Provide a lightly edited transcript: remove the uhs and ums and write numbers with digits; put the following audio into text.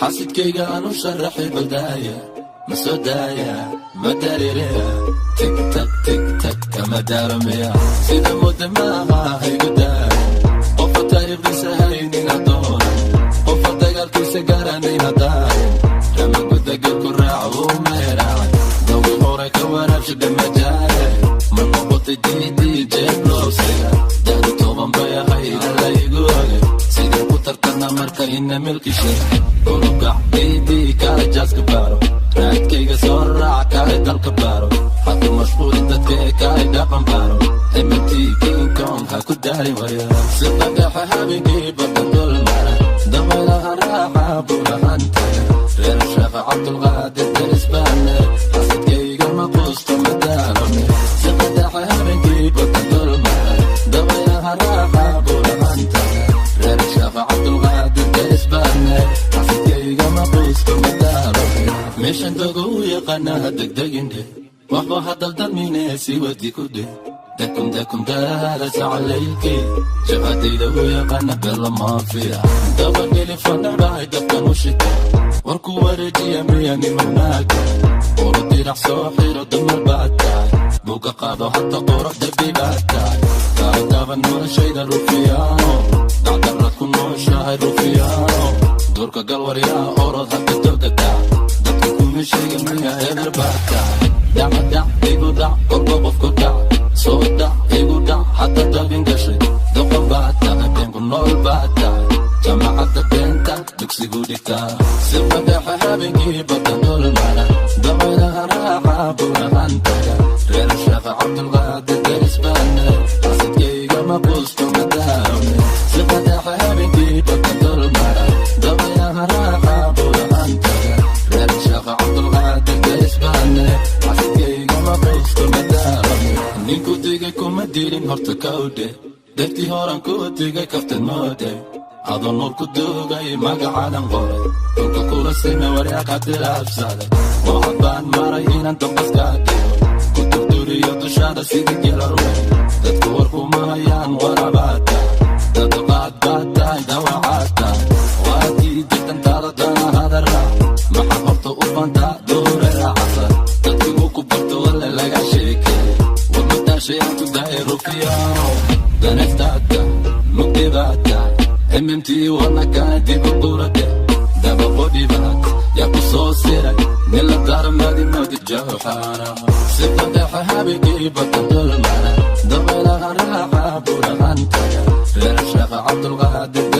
Xasidkayga aanu sharaxay baldaaya ma soo daaya ma dareereya tig tag tig tag kama daaramaya sida mudda maaha haygu daaya qofa taariikhdiisa haynin adoona qofa dagaalkiisa garanayn hadaayan rama gudagalku raac uu meeraacay dawgi hore ka waraabsha dhamajaare ma noqotay diidii jeeb loosiga dahdu 10 bay ahayd alla igu ogay sidii ku tartana marka ina milkishay diidii kaale jaaska baaro raadkayga soo raac kaale dalka baaro haddu mashquulin dadka ee kaale dhaqan baaro MMT King Kong ha ku daalin waya sida dhexe habeenkii badda dulmara dabaylaha raaxa buurahantaga reer Sheekh Cabdulqaadir daris baane xasidkayga ma quusto ma daalone sida dhexe habeenkii badda dulmara dabaylaha raaxa buurahantaga reer Sheekh Cabdulqaadir daris baane xasidkayga ma quusto ma daalone meeshan dogo u yaqaanaa degdegindhe waxba hadaldalmine sii wadi ku dheh dakum dakum daala sacalaylkii jabhadayda u yaqaana bella maafiya dabadhelifanacbahay dabkan u shita warku wareejiya miya nimanaaga uru dirac soo xiro dumar baad tahay buuga qaado hata qurux darbi baad tahay kaagaaban noloshayda rufiyaano dacdarrad ku nooshahay rufiyaano duurka galwaryaa orod hadda dogataa dadka kuma sheegin miya eber baad tahay dhac dhac igu dhac kolba qofku dhac soo dhac igu dhac hadda dabin gashay doqon baad tahay beenku nool baad tahay jaamacadda beenta dugsigu dhigtaa sifa dhexe habeenkii badda dulmara dabaylaha raaxa buurahantaga reer Sheekh Cabdulqaadir daris baane xasidkayga ma quusto ma daalone sifa dhexe habeenkii badda dulmara dabaylaha raaxa buurahantaga reer Sheekh Cabdulqaadir daris baane xasidkayga ma quusto ma daalone ninku digay kuma dilin horta kawdhe dartii horan ku digay kaftan moode adoo nuur ku duugay magacadan qoray dhulka kula sime waryaqa dilaabsaday waxad baan maray inaan dambaska dhigo ku durduriyo dushaada sidii gelarwe dadku warkuma hayaan warabaad tahay dadqaad baad tahay dawacaad tahay waa diiday dantaada danahada raac maxaad horta u bantaa doore raacsan dadkigu ku barto walle laga sheekay warmadaashay aan ku daayay rufiyaano daneftaada mugdi baad tahay MMT wana kaan dib u qurade dabaqodhibaad yaa ku soo siray nin la darmadi modi jawxaana sifa dhexe habeenkii badda dulmara dabaylaha raaxa buurahantaga reer Sheekh Cabdulqaadir.